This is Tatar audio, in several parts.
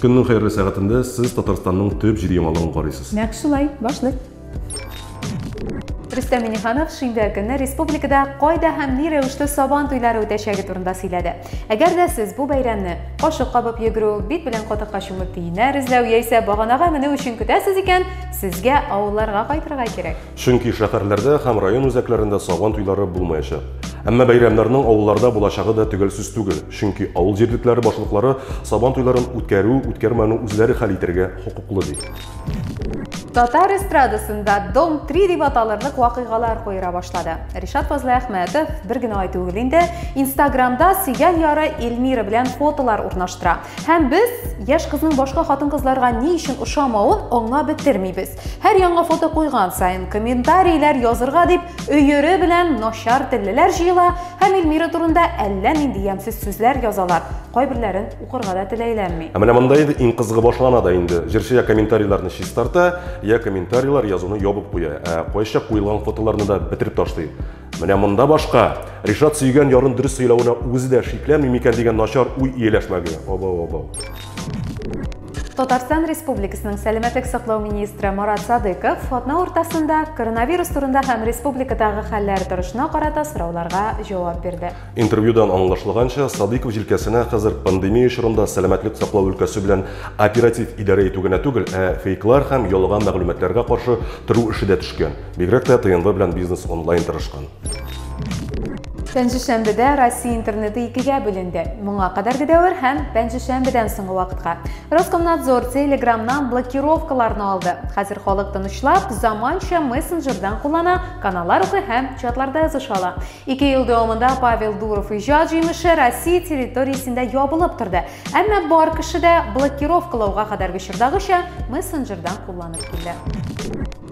Көннең хәерле сәгатендә сез Татарстанның төп җиде яңалыгын карыйсыз. Нәкъ шулай, башлыйк. Рөстәм Миңнеханов шимбә көнне республикада кайда һәм ни рәвешле Сабан туйлары үтәчәге турында сөйләде. Әгәр дә сез бу бәйрәмне кашык кабып йөгерү, бит белән катыкка чумып тиеннәр эзләү яисә баганага менү өчен көтәсез икән, сезгә авылларга кайтырга кирәк. Чөнки шәһәрләрдә һәм район үзәкләрендә Сабан туйлары булмаячак. Әмма бәйрәмнәрнең авылларда булачагы да төгәл сүз түгел, чөнки авыл җирлекләре башлыклары Сабан туйларын үткәрү-үткәрмәүне үзләре хәл итәргә хокуклы, ди. Татар эстрадасында Дом 3 дип аталырлык вакыйгалар куера башлады. Ришат Фазлыәхмәтов бер генә ай түгел инде Инстаграмда сөйгән яры Эльмира белән фотолар урнаштыра. Һәм без яшь кызның башка хатын-кызларга ни өчен ошамавын аңлап бетермибез. Һәр яңа фото куйган саен комментарийлар язырга дип өере белән начар теллеләр җыела һәм Эльмира турында әллә нинди ямьсез сүзләр язалар. Кайберләрен укырга да тел әйләнми. Ә менә монда инде иң кызыгы башлана да инде. Җырчы я комментарийларны чистарта, я комментарийлар язуны ябып куя. Ә кайчак куелган фотоларны да бетереп ташлый. Менә монда башка. Ришат сөйгән ярын дөрес сөйләвенә үзе дә шикләнми микән дигән начар уй ияләшмәге. Абау, абау. Татарстан Республикасының сәламәтлек саклау министры Марат Садыков атна уртасында коронавирус турында һәм республикадагы хәлләр торышына карата сорауларга җавап бирде. Интервьюдан аңлашылганча, Садыков җилкәсенә хәзер пандемия чорында сәламәтлек саклау өлкәсе белән оператив идарә итү генә түгел, ә фейклар һәм ялган мәгълүматларга каршы тору эше дә төшкән. Бигрәк тә ТНВ белән бизнес онлайн тырышкан. Пәнҗешәмбедә Россия интернеты икегә бүленде. Моңа кадәрге дәвер һәм пәнҗешәмбедән соңгы вакытка. Роскомнадзор Телеграмнан блокировкаларны алды. Хәзер халык тынычлап, заманча мессенджердан куллана, каналлар укый һәм чатларда языша ала. 2 ел дәвамында Павел Дуров иҗат җимеше Россия территориясендә ябылып торды. Әмма бар кеше дә блокировкалауга кадәрге чордагыча мессенджердан кулланып килде.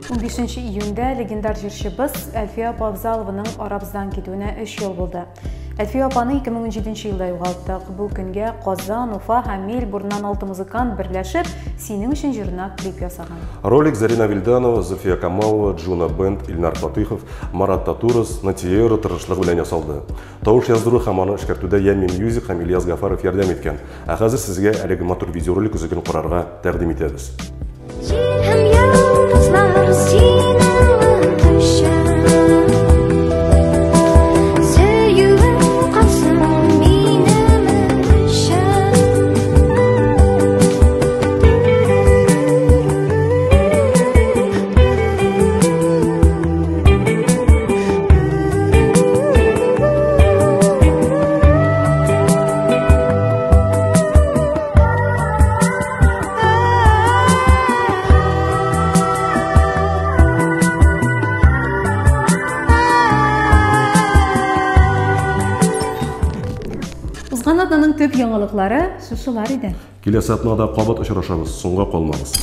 15 июньдә легендар җырчыбыз Әлфия апа Авзалованың арабыздан китүенә 3 ел булды. Әлфия апаны 2017 елда югалттык. Бу көнгә Казан, Уфа һәм Мельбурннан 6 музыкант берләшеп, Синең өчен җырына клип ясаган. Ролик Зарина Вильданова, Зульфия Камалова, Джуна Бенд, Илнар Фатыйхов, Марат Татурас, Натиера тырышлыгы белән ясалды. Тавыш яздыру һәм аны эшкәртүдә Ями Мьюзик һәм Ильяс Гафаров ярдәм иткән. Ә хәзер сезгә әлеге матур видеоролик өзеген карарга тәкъдим итәбез. Җил һәм йолдызлар сине онытучы. Сөюем калсын минем өчен. Узган атнаның төп яңалыклары шушылар иде. Киләсе атнада кабат очрашабыз, соңга калмагыз.